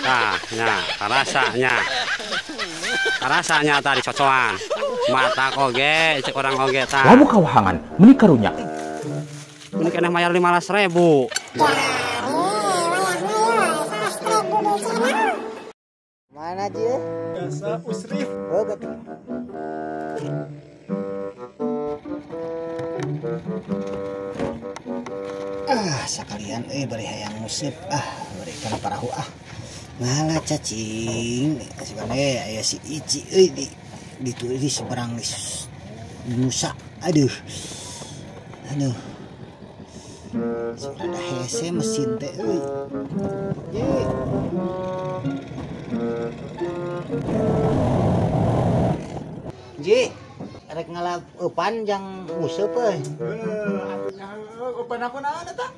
Nah, nya, rasanya. Rasanya tadi cocoan. Mata oge, cek orang oge tah. Labu kawahangan meuni karunya. Ini kena mayar 15.000. Mana dia? Biasa usrif. Oh, gitu. Ah, sekalian bari hayang musib ah, bari kana parahu ah. Ngalah cacing, kasih aya si Ici euy di di seberang Nusa. Aduh. Aduh. Rada hese mesin teh euy. Ye. Ji, rek ngalah eupan jang nguseup euy. Atuh eupan aku naon eta?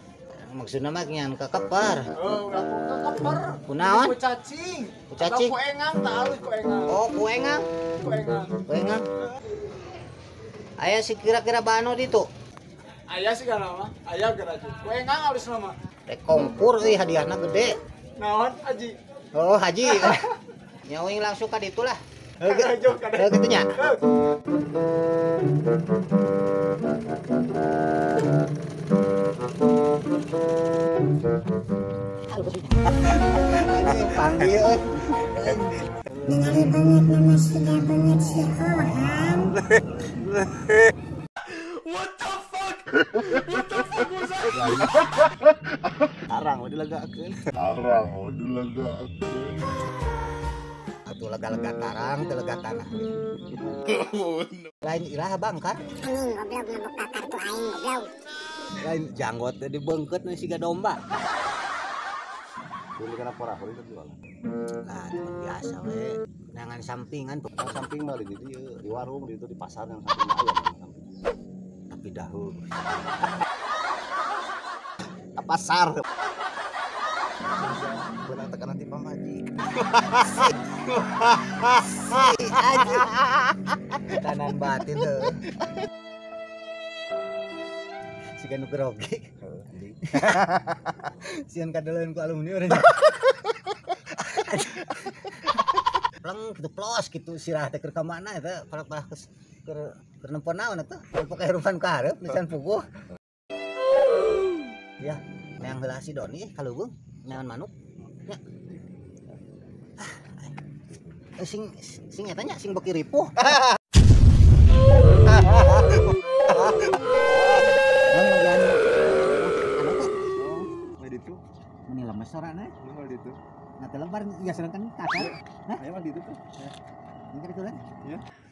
Maksudna mah nyan kekepar. Oh, ulah ku kekepar. Kunaon? Ku cacing. Ku cacing. Ku engang tah alus ku engang. Oh, ku engang. Ku engang. Ku engang. Aya si kira-kira bano ditu. Aya sih kana mah, aya geura. Ku engang alus mah. Rek kongkur euy hadiahna gede. Naon haji? Oh, haji. Nyawing langsung ka ditu lah. Heuh kitu nya. Panggil euy. Ningali banget nama siga banget si Ohan. What the fuck? What the fuck was that? Tarang we dilegakeun. Tarang we dilegakeun. Atuh lega-lega tarang teu lega tanah. Lain iraha bangkar. Anjing goblok ngabuka kartu aing goblok. Lain janggot teh dibeungkeut nu siga domba. Beli kana parahu itu jual. Nah, cuman biasa we. Nangan sampingan tuh. Samping mah di dieu, di warung, di itu di pasar yang samping ayam samping. Tapi dahu. Ke pasar. Beunang tekanan ti pamaji. Si aji. Tekanan batin tuh. Siga nu grogi. Anjing. Sieun kadeuleun ku alumni urang. Pleng gitu plos gitu sirah teh keur ka mana eta parah-parah keur keur nempo naon eta nempo kahirupan ka hareup nisan puguh. Ya, neang heula si Doni kaleuweung neangan manuk. Nya. Ah, sing sing eta nya sing beuki ripuh. Meni lemes sorana. Mah ditu. Nah, telebar ya sedangkan kasar. Hah? Aya mah ditu tuh. Ini kan itu kan?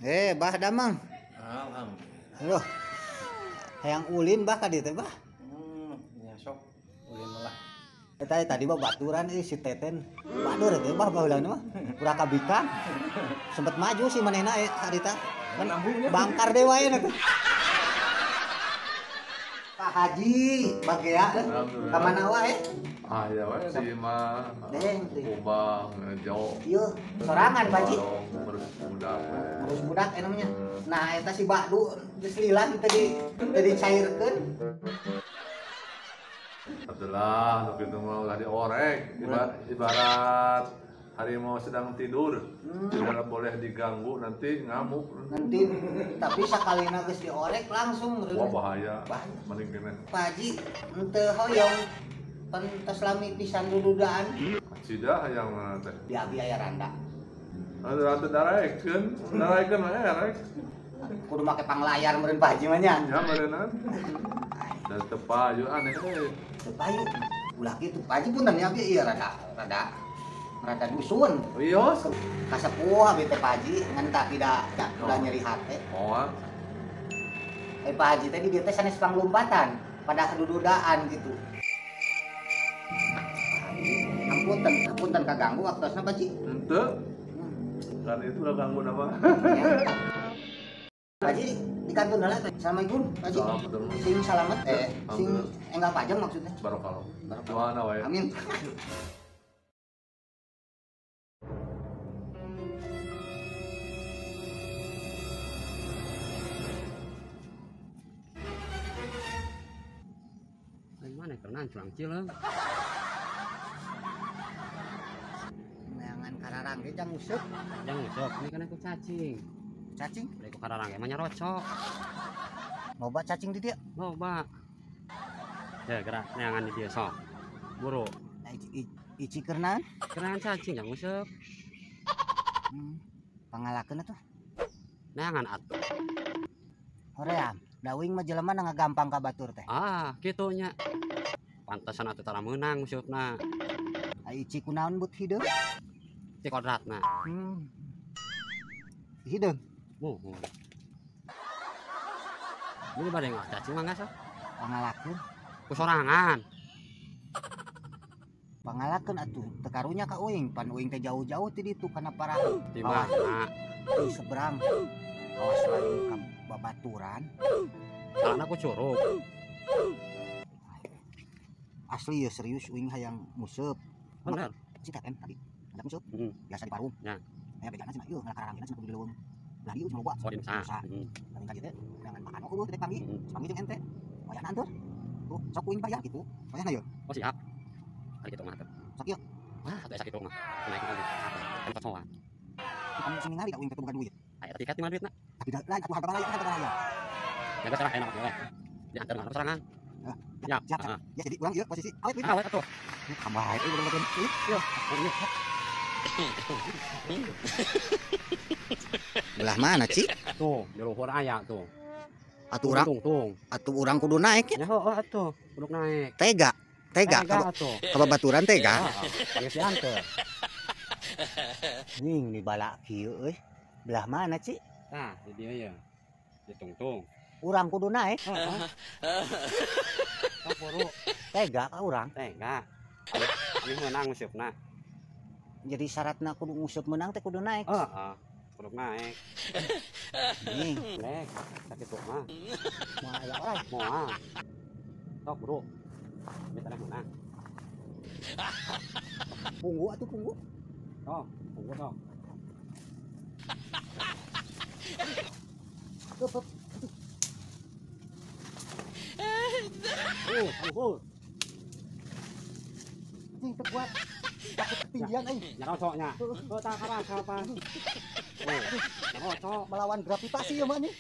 Iya. Bah Damang. Alhamdulillah. Loh. Hayang ulin bah ka dieu teh bah. Ya sok ulin malah. Eta tadi mah baturan euy si Teten. Badur teh bah baheula mah. Pura kabika. Sempet maju si manehna harita. Kan bangkar deui wae teh. Pak Haji, bagea ka mana wae? Ah ya wae di mah. Kubang, jauh. Ieu sorangan Pak Haji. Ngurus budak. Ngurus budak eh namanya. Nah, eta si Bakdu geus lila tadi tadi cairkeun. Atulah, nu kitu mah ulah diorek, ibarat harimau sedang tidur, tidak boleh diganggu nanti ngamuk. Nanti tapi sakalina geus diorek langsung. Wah bahaya. Mending kene. Pak Haji henteu hoyong pan tos lami pisan dududaan. Cida hayang mana teh? Di abi aya randa. Atuh atuh daraekeun, daraekeun we erek. Kudu make panglayar meureun Pak Haji mah nya. Nya meureunna. Dan teu payu aneh euy. Teu payu. Ulah kitu Pak Haji punten nya abi ieu rada rada rada dusun. Iya, kasepuh abi teh Pak Haji ngan tapi da ulah nyeri hate. Moal. Pak Haji teh di dieu teh sanes panglumpatan, pada dududaan gitu. Ampunten, ampunten kaganggu waktosna Pak Haji. Henteu. Kan itu udah ganggu apa? Pak Haji di kantun heula teh. Assalamualaikum Pak Haji. Sing salamet sing enggal pajang maksudnya. Barokallah. Doana wae. Amin. Mana karena curang cileung. Kararang ge jang useup. Jang useup ini kan aku cacing. Cacing? Bari ku kararang ge mah nyarocok. Loba cacing di dieu. Loba. Ya gerak neangan di dieu sok. Buru. Nah, ici keur naon? Keur naon cacing jang useup. Pangalakeun atuh. Neangan atuh. Hoream, da uing mah jelema na ngagampang ka batur teh. Ah, kitu nya. Pantesan atuh tara meunang useupna. Ai ici kunaon but hideung? Ci kodratna. Hideung. Muhun. Ini bade ngalah cacing mangga sok. Pangalakeun. Ku sorangan. Pangalakeun atuh, teu karunya ka uing, pan uing teh jauh-jauh ti ditu kana parahu. Di mana? Di seberang. Awas lain ka babaturan. Salahna ku curug. Asli ya serius uing hayang nguseup. Bener. Si TM tadi. Ada nguseup. Biasa di parung. Ya. Aya bejana cenah ieu ngalah kararang cenah kudu di leuweung. Belah dieu cenah loba. Oh, di nusa. Lamun ka dieu teh undangan makan oh teh panggih. Panggih jeung ente. Wayahna anteur. Tuh, sok uing bayar kitu. Wayahna yeuh. Oh, siap. Ari kitu mah teh. Sok ieu. Wah, atuh sakitu mah. Naik lagi. Kan cocoan. Kamu sing ningali ka uing teh boga duit. Aya tiket mah duitna. Tapi lain atuh harga baraya, harga baraya. Jaga serah enak we. Diantar mah sorangan. Ya, siap. Ya jadi urang ieu posisi awet duit. Awet atuh. Tambah ieu bener-bener. Yo. Belah mana, Ci? Tuh, di luhur aya tuh. Atuh urang tungtung. Atuh urang kudu naik ya. Ya heueuh atuh, kudu naik. Tega. Tega. Ka babaturan tega. Heeh, geus dianteur. Ning di balak kieu euy. Belah mana, Ci? Tah, di dieu ya. Di tungtung. Urang kudu naik. Heeh. Sok buru. Tega ka urang. Tega. Abi meunang nguseupna. Jadi syaratna kudu nguseup meunang teh kudu naik. Heeh. Kudu naik. Ning, naik sakitu mah. Moal aya orang. Moal. Sok buru. Ieu tanah meunang. Punggu atuh punggu. Sok, punggu sok. Hup. Oh. Anjing teu kuat. Takut ketinggian euy. Nyarocoknya. Heuh tah karasa pan. Oh, nyarocok melawan gravitasi ya mah nih.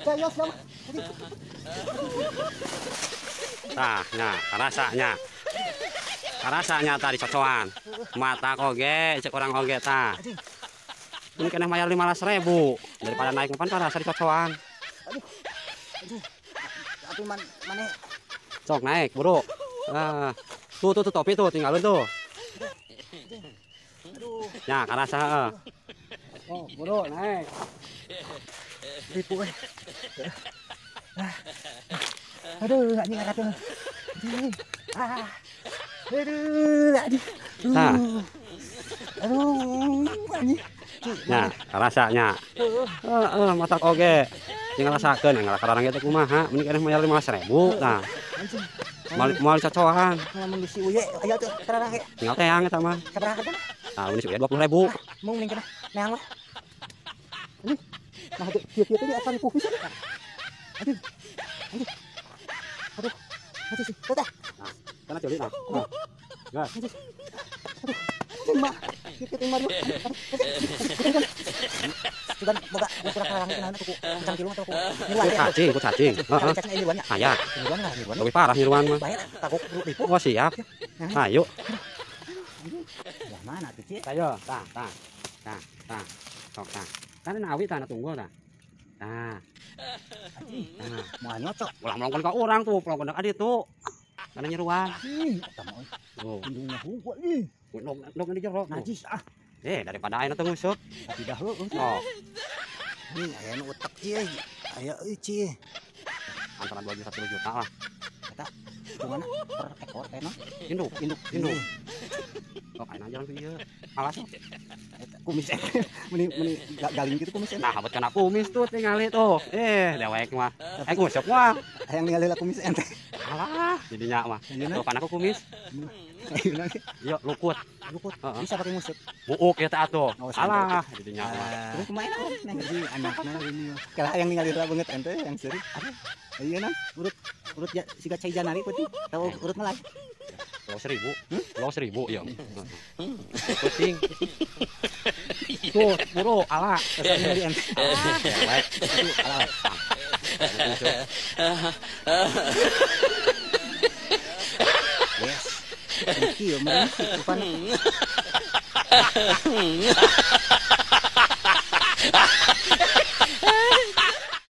Serius ya mah. Tah, nya, karasanya. Karasanya tadi cocoan. Mata oge, cek urang oge tah. Ini kena bayar 15.000 daripada naik pan karasa dicocoan. Aduh. Aduh. Atuh maneh sok naik, buru. Ah, tuh tuh tuh topi tuh tinggalin tuh. Aduh. Ya, karasa heeh. Oh, buru naik. Ripu euy. Aduh, anjing atuh. Ah. Aduh, anjing. Nah. Aduh, anjing. Nah, karasanya. Heeh, matak oge. Tinggal rasakeun ngalah kararang teh kumaha, mending keneh mayar 15.000 tah. Moal cocoan. Lamun di si Uye aya tuh kararang ge. Tinggal teang eta mah. Sabaraha hargana? Tah, mun si Uye 20.000. Mung ning cenah neang lah. Aduh. Nah, kieu-kieu teh asa ripuh pisan. Aduh. Aduh. Aduh. Aduh sih. Teh. Nah, kana ceuli nah. Gas. Aduh. Mah, kieu teh Mario. Sugan boga kurang kararang teh naon atuh ku cangkilung atau ku nyiruan. Cacing, ku cacing. Heeh. Cacing nyiruannya. Aya. Nyiruan lah, nyiruan. Leuwih parah nyiruan mah. Bayar kagok ripuh. Oh, siap. Ayo. Lah mana tuh, Ci? Ayo, tah, tah. Tah, tah. Sok tah. Kan awi tah tunggu tah. Tah. Nah, moal nyocok. Ulah melongkon ka urang tuh, melongkon ka ditu. Kana nyiruan. Ih, eta mah euy. Tuh. Indungna hungkul ih. Ndog di jero. Najis ah. Eh, daripada ayeuna teu nguseup. Tapi dah heueuh. Oh. Nih aya nu utek Ci euy. Aya euy Ci. Antara 2 juta 3 juta lah. Eta hitunganna per ekor teh mah. Induk, induk, induk. Oh, ayeuna jalan ke ieu. Alas. Eta kumis meni meni galing gitu kumis. Nah, abot kana kumis tuh tingali tuh. Eh, dewek mah. Eh, nguseup mah. Hayang ningali lah kumis ente. Alah, jadinya mah. Tuh kan aku kumis. Ayeuna ge. Yuk, lukut. Lukut. Bisa pakai nguseup. Buuk eta atuh. Alah, jadinya mah. Terus kumaha enak neng anakna ini. Kalau hayang ningali lah banget ente yang seri. Ayeuna urut urut ya siga cai janari peuting. Tahu urut melay. Pulau Seribu. Pulau Seribu ya. Kucing. Tuh, buru ala. Dari ente. Cewek. Itu ala. Yes. Kieu mah bukan.